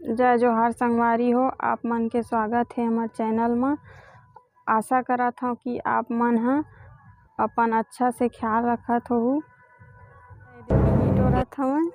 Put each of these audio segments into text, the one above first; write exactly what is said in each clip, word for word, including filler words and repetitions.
जय जोहार संगवारी हो, आप मन के स्वागत हे हमर चैनल म। आशा करत हव कि आप मन ह अपन अच्छा से ख्याल रखत होहू। बिही टोरत हवन।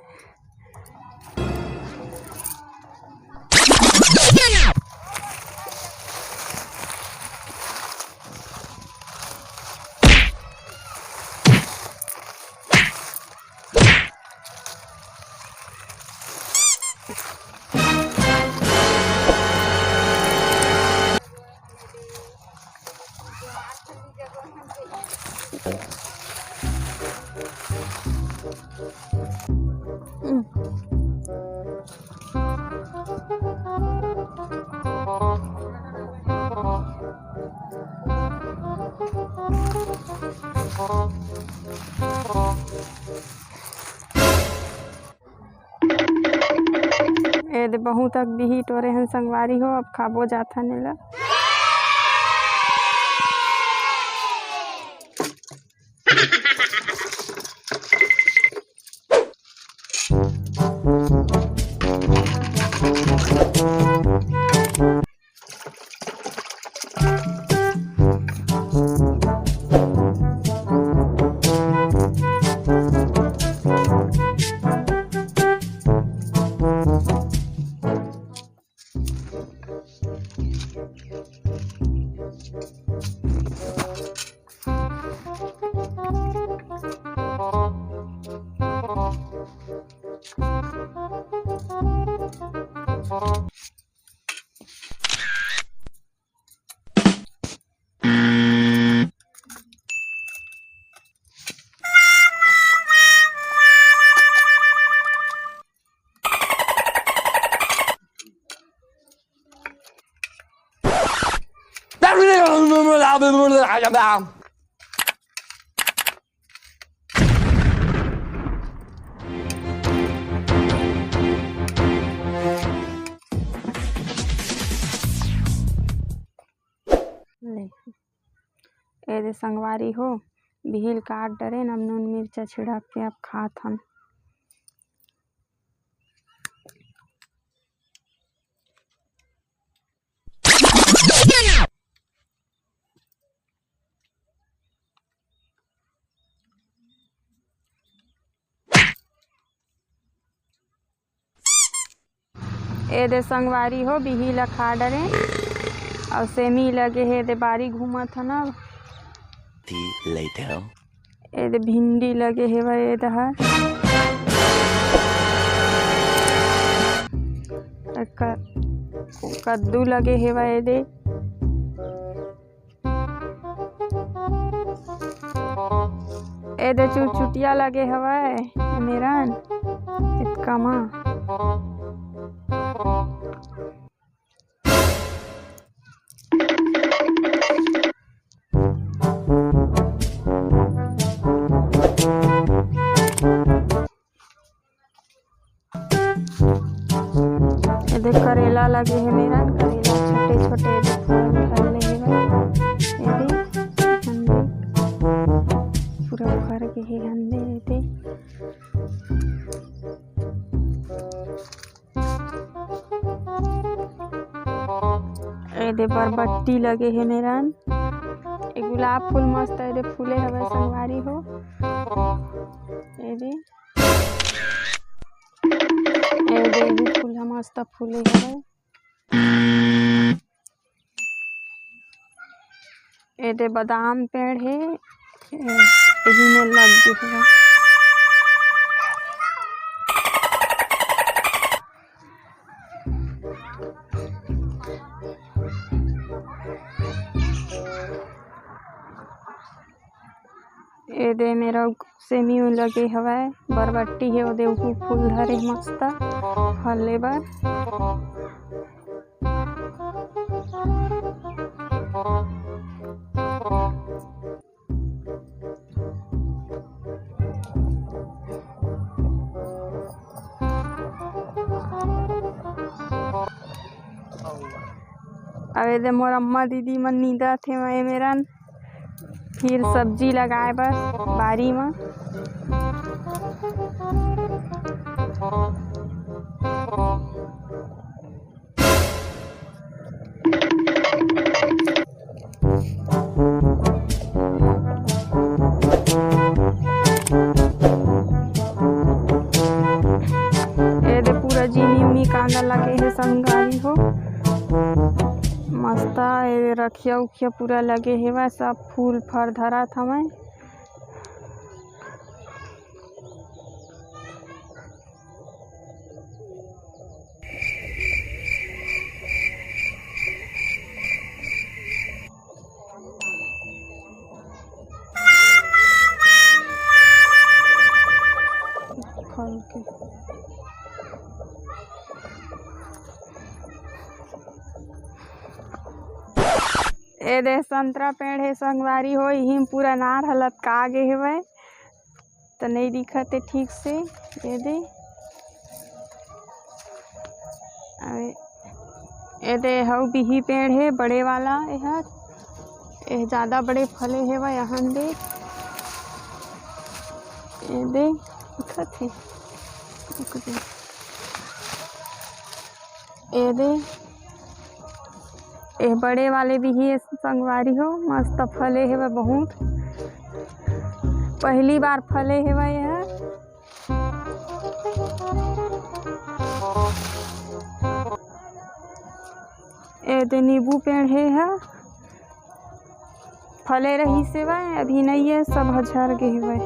ए दे, बहुत अक बिही टोरे हन संगवारी हो, अब खाबो जाथन एला। ले, ए दे संगवारी हो, बिही ल काट डरेन, अब नून मिर्चा छिड़क के अब खात हन। ए दे संगवारी हो, बिही ल खा डरेन, अउ सेमी लगे हे, ए दे बारी घूमत हन अब। Later. ए दे भिंडी लगे हेवय, ए दे हर। क-, कद्दू लगे हेवय, ए दे। ए दे चुरचुटिया लगे हवय, ए मेरन, एतका म। ए दे करेला लगे हे मेरन, करेला छोटे छोटे ए दे फल निकलने हे भाई। ए दे हंदे पूरा भर गे हे हंदे ए दे। ए दे बरबट्टी लगे हे मेरन। ए गुलाब फूल मस्त ए दे फूले हवय संगवारी हो। ए दे, ए दे, ए दे फूल ह मस्त फूले हवय। ए दे बादाम पेड़ हे, ए, एही में लग गे हवय। ए दे मेरा सेमी लगे हवय, बरबट्टी हे, ओ दे उहू फूल धरे मस्त फले बर। अब ए दे मोर अम्मा दीदी मन नींदत हे, मैं मेरन फिर सब्जी लगाए बर बारी म। लगे हे संगवारी हो। मस्त ए रखिया उखिया पूरा लगे हेवय, सब फूल फर धरत हवय। ए दे संतरा पेड़ हे संगवारी हो, इही म पूरा नार ह लतका गे हेवय। त नई दिखत हे ठीक से। ए दे, अबे, ए दे, हऊ बिही पेड़ हे बड़े वाला, एहर, एह ज्यादा बड़े फले हेवय, यहाँ दे, ए दे, दिखत हे, रुक दे। ए दे, ए बड़े वाले बिही संगवारी हो, मस्त फले हेवय बहुत, पहली बार फले हेवय एह। ए दे नींबू पेड़ हे, एह फले रहिस हेवय, अभी नइये, सब ह झर गे हेवय।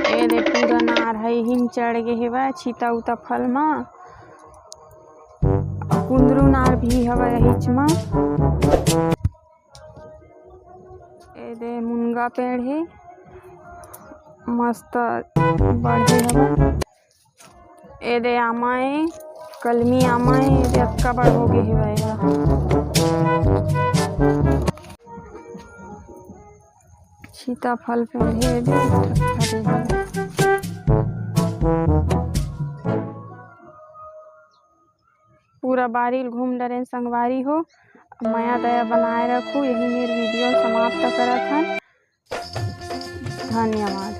ए दे पूरा नार ह इही म चढ़ गे हेवय, छीता उता फल म। कुंदरू नार भी हवय एहिच म। ए दे मुनगा पेड़ हे, मस्त बढ़े हवय। ए दे आमा ए, कलमी आमा ए, ए दे अतका बड़ हो गे हेवय एहा। सीताफल पेड़ हे, ए दे फरे हे। पूरा बारी ल घूम डरेन संगवारी हो। मया दया बनाए रखू, यही मेर video समाप्त करत हन। धन्यवाद।